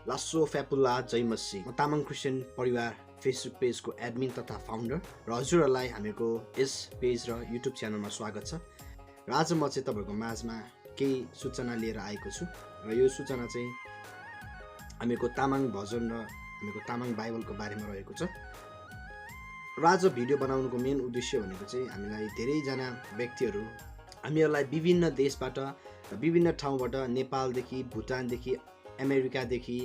लासो फ्यापुला जयमसी। म तामाङ क्रिस्चियन परिवार फेसबुक पेजको एडमिन तथा फाउन्डर र हजुरहरूलाई हामीको यस पेज र युट्युब च्यानलमा स्वागत छ। र आज म चाहिँ तपाईँहरूको माझमा केही सूचना लिएर आएको छु र यो सूचना चाहिँ हामीको तामाङ भजन र हामीको तामाङ बाइबलको बारेमा रहेको छ। र आज भिडियो बनाउनुको मेन उद्देश्य भनेको चाहिँ हामीलाई धेरैजना व्यक्तिहरू हामीहरूलाई विभिन्न देशबाट र विभिन्न ठाउँबाट नेपालदेखि भुटानदेखि अमेरिकादेखि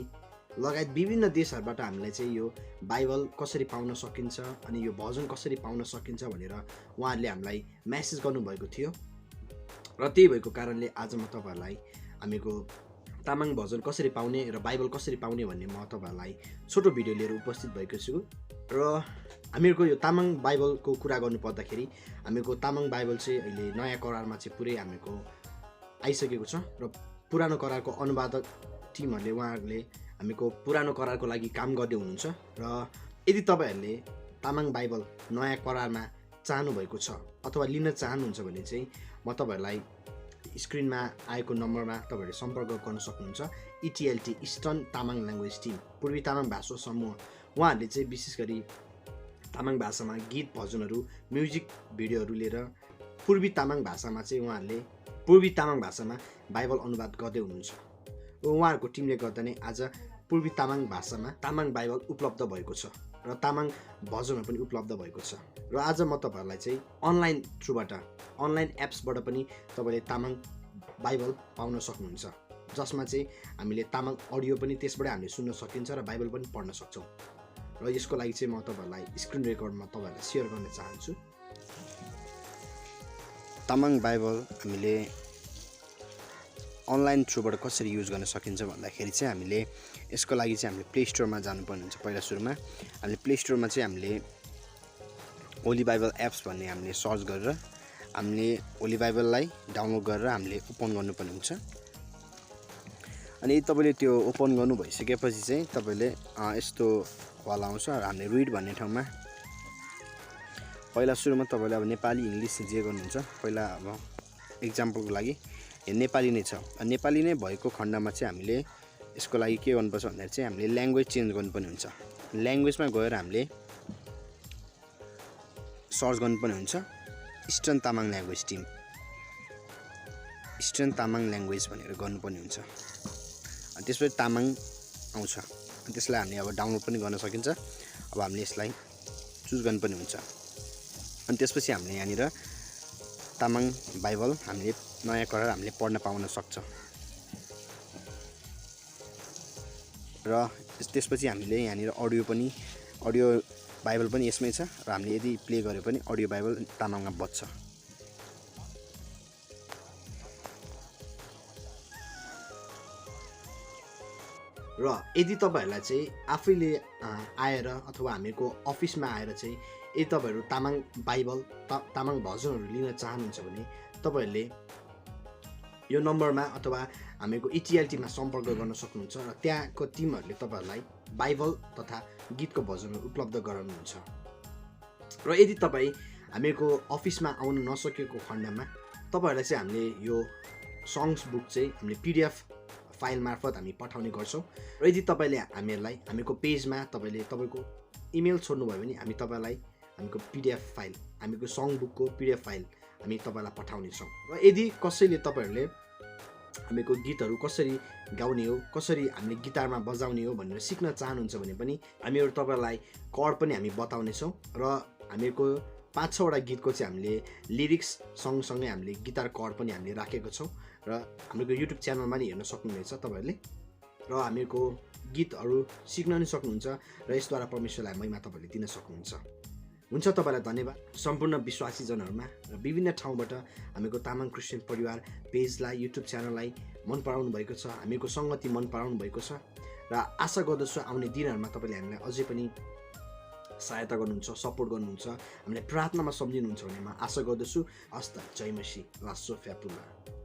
लगायत विभिन्न देशहरूबाट हामीलाई चाहिँ यो बाइबल कसरी पाउन सकिन्छ अनि यो भजन कसरी पाउन सकिन्छ भनेर उहाँहरूले हामीलाई मेसेज गर्नुभएको थियो। र त्यही भएको कारणले आज म तपाईँहरूलाई हामीको तामाङ भजन कसरी पाउने र बाइबल कसरी पाउने भन्ने म तपाईँहरूलाई छोटो भिडियो लिएर उपस्थित भएको छु। र हामीहरूको यो तामाङ बाइबलको कुरा गर्नु पर्दाखेरि हामीको तामाङ बाइबल चाहिँ अहिले नयाँ करारमा चाहिँ पुरै हामीको आइसकेको छ र पुरानो करारको अनुवादक टिमहरूले उहाँहरूले हामीको पुरानो करारको लागि काम गर्दै हुनुहुन्छ। र यदि तपाईँहरूले तामाङ बाइबल नयाँ करारमा चाहनुभएको छ अथवा लिन चाहनुहुन्छ भने चाहिँ म तपाईँहरूलाई स्क्रिनमा आएको नम्बरमा तपाईँहरूले सम्पर्क गर्न सक्नुहुन्छ। ETLT Eastern Tamang language team, पूर्वी तामाङ भाषा समूह, उहाँहरूले चाहिँ विशेष गरी तामाङ भाषामा गीत भजनहरू म्युजिक भिडियोहरू लिएर पूर्वी तामाङ भाषामा चाहिँ उहाँहरूले पूर्वी तामाङ भाषामा बाइबल अनुवाद गर्दै हुनुहुन्छ। र उहाँहरूको टिमले गर्दा नै आज पूर्वी तामाङ भाषामा तामाङ बाइबल उपलब्ध भएको छ र तामाङ भजनहरू पनि उपलब्ध भएको छ। र आज म तपाईँहरूलाई चाहिँ अनलाइन थ्रुबाट अनलाइन एप्सबाट पनि तपाईँले तामाङ बाइबल पाउन सक्नुहुन्छ, जसमा चाहिँ हामीले तामाङ अडियो पनि त्यसबाट हामीले सुन्न सकिन्छ र बाइबल पनि पढ्न सक्छौँ। र यसको लागि चाहिँ म तपाईँहरूलाई स्क्रिन रेकर्डमा तपाईँहरूलाई सेयर गर्न चाहन्छु। तामाङ बाइबल हामीले अनलाइन थ्रुबाट कसरी युज गर्न सकिन्छ भन्दाखेरि चाहिँ हामीले यसको लागि चाहिँ हामीले प्ले स्टोरमा जानुपर्ने हुन्छ। पहिला सुरुमा हामीले प्ले स्टोरमा चाहिँ हामीले होली बाइबल एप्स भन्ने हामीले सर्च गरेर हामीले होली बाइबललाई डाउनलोड गरेर हामीले ओपन गर्नुपर्ने हुन्छ। अनि तपाईँले त्यो ओपन गर्नु भइसकेपछि चाहिँ तपाईँले यस्तो वाल आउँछ र हामीले रिड भन्ने ठाउँमा पहिला सुरुमा तपाईँले अब नेपाली इङ्ग्लिस जे गर्नुहुन्छ, पहिला अब इक्जाम्पलको लागि नेपाली नै छ, नेपाली नै भएको खण्डमा चाहिँ हामीले यसको लागि के गर्नुपर्छ भन्दाखेरि चाहिँ हामीले ल्याङ्ग्वेज चेन्ज गर्नुपर्ने हुन्छ। ल्याङ्ग्वेजमा गएर हामीले सर्च गर्नुपर्ने हुन्छ Eastern Tamang language team, Eastern Tamang language भनेर गर्नुपर्ने हुन्छ। अनि त्यसपछि तामाङ आउँछ, अनि त्यसलाई हामीले अब डाउनलोड पनि गर्न सकिन्छ। अब हामीले यसलाई चुज गर्नुपर्ने हुन्छ। अनि त्यसपछि हामीले यहाँनिर तामाङ बाइबल हामीले नयाँ करार हामीले पढ्न पाउन सक्छ। र त्यसपछि हामीले यहाँनिर अडियो बाइबल पनि यसमै छ र हामीले यदि प्ले गरे पनि अडियो बाइबल तामाङमा बज्छ। र यदि तपाईँहरूलाई चाहिँ आफैले आएर अथवा हामीको अफिसमा आएर चाहिँ यदि तपाईँहरू तामाङ बाइबल तामाङ भजनहरू लिन चाहनुहुन्छ भने तपाईँहरूले यो नम्बरमा अथवा हामीको ETLTमा सम्पर्क गर्न सक्नुहुन्छ र त्यहाँको टिमहरूले तपाईँहरूलाई बाइबल तथा गीतको भजनहरू उपलब्ध गराउनुहुन्छ। र यदि तपाईँ हामीको अफिसमा आउन नसकेको खण्डमा तपाईँहरूलाई चाहिँ हामीले यो सङ्ग्स बुक चाहिँ हामीले PDF फाइल मार्फत हामी पठाउने गर्छौँ। र यदि तपाईँले हामीहरूलाई हामीको पेजमा तपाईँको इमेल छोड्नुभयो भने हामी तपाईँलाई हामीको PDF फाइल, हामीको सङ बुकको PDF फाइल हामी तपाईँलाई पठाउनेछौँ। र यदि कसैले तपाईँहरूले हामीको गीतहरू कसरी गाउने हो, कसरी हामीले गिटारमा बजाउने हो भनेर सिक्न चाहनुहुन्छ भने पनि हामीहरू तपाईँलाई कर्ड पनि हामी बताउनेछौँ। र हामीको 5-6वटा गीतको चाहिँ हामीले लिरिक्स सँगसँगै हामीले गिटार कर्ड पनि हामीले राखेको छौँ र हाम्रो युट्युब च्यानलमा नि हेर्न सक्नुहुनेछ तपाईँहरूले। र हामीको गीतहरू सिक्न पनि सक्नुहुन्छ र यसद्वारा परमेश्वरलाई महिमा तपाईँले दिन सक्नुहुन्छ। हुन्छ, तपाईँलाई धन्यवाद। सम्पूर्ण विश्वासीजनहरूमा र विभिन्न ठाउँबाट हामीको तामाङ क्रिस्चियन परिवार पेजलाई, युट्युब च्यानललाई मन पराउनु भएको छ, हामीको सङ्गति मन पराउनु भएको छ र आशा गर्दछु आउने दिनहरूमा तपाईँले हामीलाई अझै पनि सहायता गर्नुहुन्छ, सपोर्ट गर्नुहुन्छ, हामीलाई प्रार्थनामा सम्झिनुहुन्छ भन्ने म आशा गर्दछु। हस्त जय मसी, लासो फ्यापुला।